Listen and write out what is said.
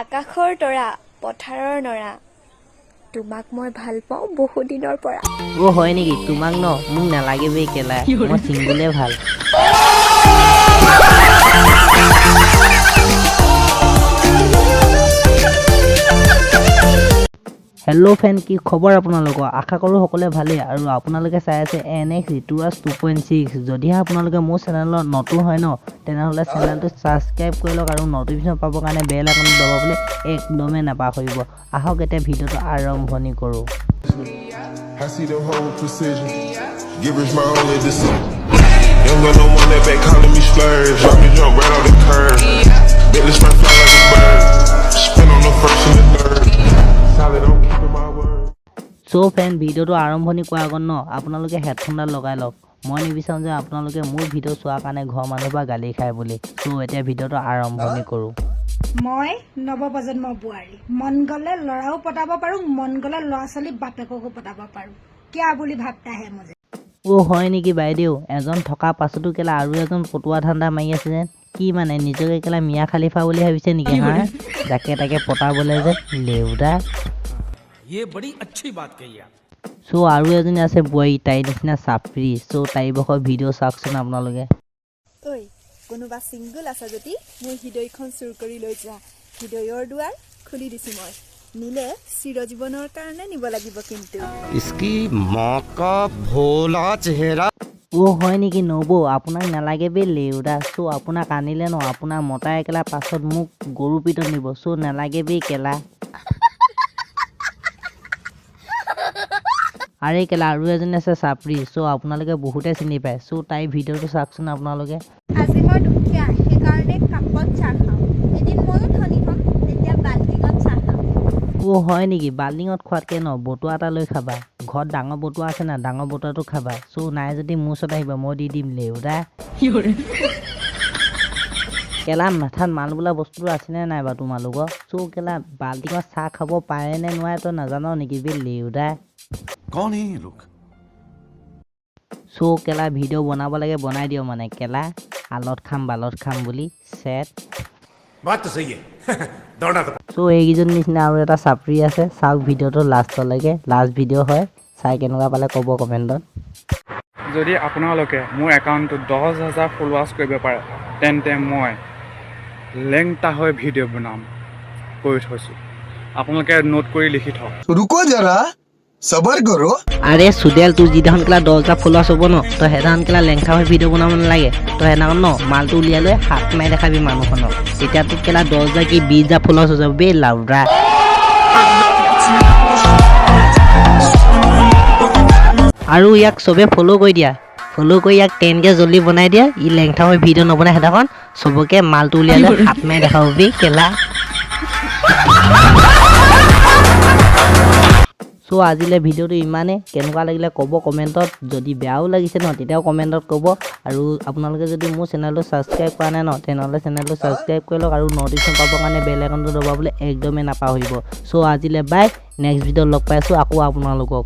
আকাশৰ তৰা, পথাৰৰ নৰা, তোমাক মই ভাল পাওঁ বহুদিনৰ পৰা। অ' হয় নেকি? তোমাক ন মোক নালাগে বে কেলা, মই ছিংগলে ভাল। হেল্ল' ফেন, কি খবৰ আপোনালোকৰ? আশা কৰোঁ সকলোৱে ভালেই আৰু আপোনালোকে চাই আছে এন এক্স ঋতুৰাজ 2.6। যদিহে আপোনালোকে মোৰ চেনেলত নতুন হয় ন, তেনেহ'লে চেনেলটো ছাবস্ক্ৰাইব কৰি লওক আৰু নটিফিকেশ্যন পাবৰ কাৰণে বেল আইকনটো দবাবলৈ একদমেই নাপাহৰিব। আহক এতিয়া ভিডিঅ'টো আৰম্ভণি কৰোঁ। I see them hoe with precision. Give rich my only decision. Young got no one that back calling me splurge. Drop me jump right off the curb. Bentley spray fly like a bird. Spin on the first and the third. Solid, I'm keeping my word. So' friend, ভিডিঅ'টো আৰম্ভণি কৰাৰ আগত ন আপোনালোকে হেডফোনডাল লগাই লওক। মই নিবিচাৰোঁ যে আপোনালোকে মোৰ ভিডিঅ' চোৱাৰ কাৰণে ঘৰৰ মানুহৰ পৰা গালি খায় বুলি। চ' এতিয়া ভিডিঅ'টো আৰম্ভণি কৰোঁ। মই নৱপ্ৰজন্ম বোৱাৰী, মন গ'লে ল'ৰাও পতাব পাৰোঁ, মন গ'লে ল'ৰা ছোৱালী বাপেককো পতাব পাৰোঁ। কিয়া বুলি ভাবতা হে মুঝে? অ' হয় নেকি বাইদেউ? এজন থকা পাছতো কেলা আৰু এজন পটোৱা ধান্দা মাৰি আছে যেন। কি মানে নিজকে কেলা মিয়া খালিফা বুলি ভাবিছে নেকি? হা, যাকে তাকে পতাবলৈ যে লেউদা। ये बड़ी अच्छी बात कही आप। চ' আৰু এজনী আছে বোৱাৰী, তাইৰ নিচিনা চাপৰি। চ' তাইৰ বখৰ ভিডিঅ' চাওকচোন আপোনালোকে। ঐ, কোনোবা ছিংগল আছা যদি মোৰ হৃদয়খন চুৰ কৰি লৈ যোৱা। হৃদয়ৰ দুৱাৰ খুলি দিছোঁ মই, নিলে চিৰজীৱনৰ কাৰণে নিব লাগিব কিন্তু। इसकी माँ का भोला चेहरा। অ' হয় নেকি নবৌ? আপোনাক নালাগে বে লেউদা। চ' আপোনাক আনিলে ন আপোনাৰ মতা একেলা পাছত মোক গৰু পিটন দিব। চ' নালাগে বে কেলা। আৰে কেলা, আৰু এজনী আছে চাপৰি। চ' আপোনালোকে বহুতে চিনি পায়। চ' তাইৰ ভিডিঅ'টো চাওকচোন আপোনালোকে। আজি মই দুখীয়া, সেইকাৰণে কাপত চাহ খাওঁ। এদিন ময়ো ধনী হ'ম, তেতিয়া বাল্টিঙত চাহ খাম। অ' হয় নেকি? বাল্টিঙত খোৱাতকৈ ন বটুৱা এটা লৈ খাবা। ঘৰত ডাঙৰ বটুৱা আছে না, ডাঙৰ বটুৱাটো খাবা। চ' নাই যদি মোৰ ওচৰত আহিবা, মই দি দিম লেউদা। কেলা মাথাত মাল বোলা বস্তুটো আছেনে নাই বাৰু তোমালোকৰ? চ' কেলা বাল্টিঙত চাহ খাব পাৰে নে নোৱাৰে তই নাজান নেকি বে লেউদা? कौन है ये लोग? চ' কেলা ভিডিঅ' বনাব লাগে বনাই দিয়ক মানে কেলা আলত খাম বালত খাম বুলি চেট। बात तो सही है, दौड़ना तो চ' এইকেইজনীৰ নিচিনা আৰু এটা চাপৰি আছে, চাওক ভিডিঅ'টো লাষ্টলৈকে। লাষ্ট ভিডিঅ' হয়, চাই কেনেকুৱা পালে ক'ব কমেণ্টত। যদি আপোনালোকে মোৰ একাউণ্টটোত 10,000 ফলোৱাৰ্ছ কৰিব পাৰে, তেন্তে মই লেংটা হৈ ভিডিঅ' বনাম, কৈ থৈছোঁ। আপোনালোকে নোট কৰি লিখি থওক। रुको जरा, सबर करो। আৰে চুডেল, তোৰ যিদিনাখন কেলা 10,000 ফলোৱাৰ্ছ হ'ব ন, তই সেইদিনাখন কেলা লেংটা হৈ ভিডিঅ' বনাব নালাগে। তই সেইদিনাখন ন মালটো উলিয়াই লৈ হাত মাৰি দেখাবি মানুহখনক, তেতিয়া তোক কেলা 10,000 কি 20,000 ফলোৱাৰ্ছ হৈ যাব বে লাউৰা। আৰু ইয়াক চবে ফ'ল' কৰি দিয়া, ফ'ল' কৰি ইয়াক টেনকে জল্দি বনাই দিয়া। ই লেংটা হৈ ভিডিঅ' নবনাই, সেইদিনাখন চবকে মালটো উলিয়াই লৈ হাত মাৰি দেখাব বে কেলা। চ' আজিলৈ ভিডিঅ'টো ইমানেই। কেনেকুৱা লাগিলে ক'ব কমেণ্টত, যদি বেয়াও লাগিছে ন তেতিয়াও কমেণ্টত ক'ব। আৰু আপোনালোকে যদি মোৰ চেনেলটো ছাবস্ক্ৰাইব কৰা নাই ন, তেনেহ'লে চেনেলটো ছাবস্ক্ৰাইব কৰি লওক আৰু নটিফিকেশ্যন পাবৰ কাৰণে বেল আইকনটো দবাবলৈ একদমেই নাপাহৰিব। চ' আজিলৈ বাই, নেক্সট ভিডিঅ'ত লগ পাইছোঁ আকৌ আপোনালোকক।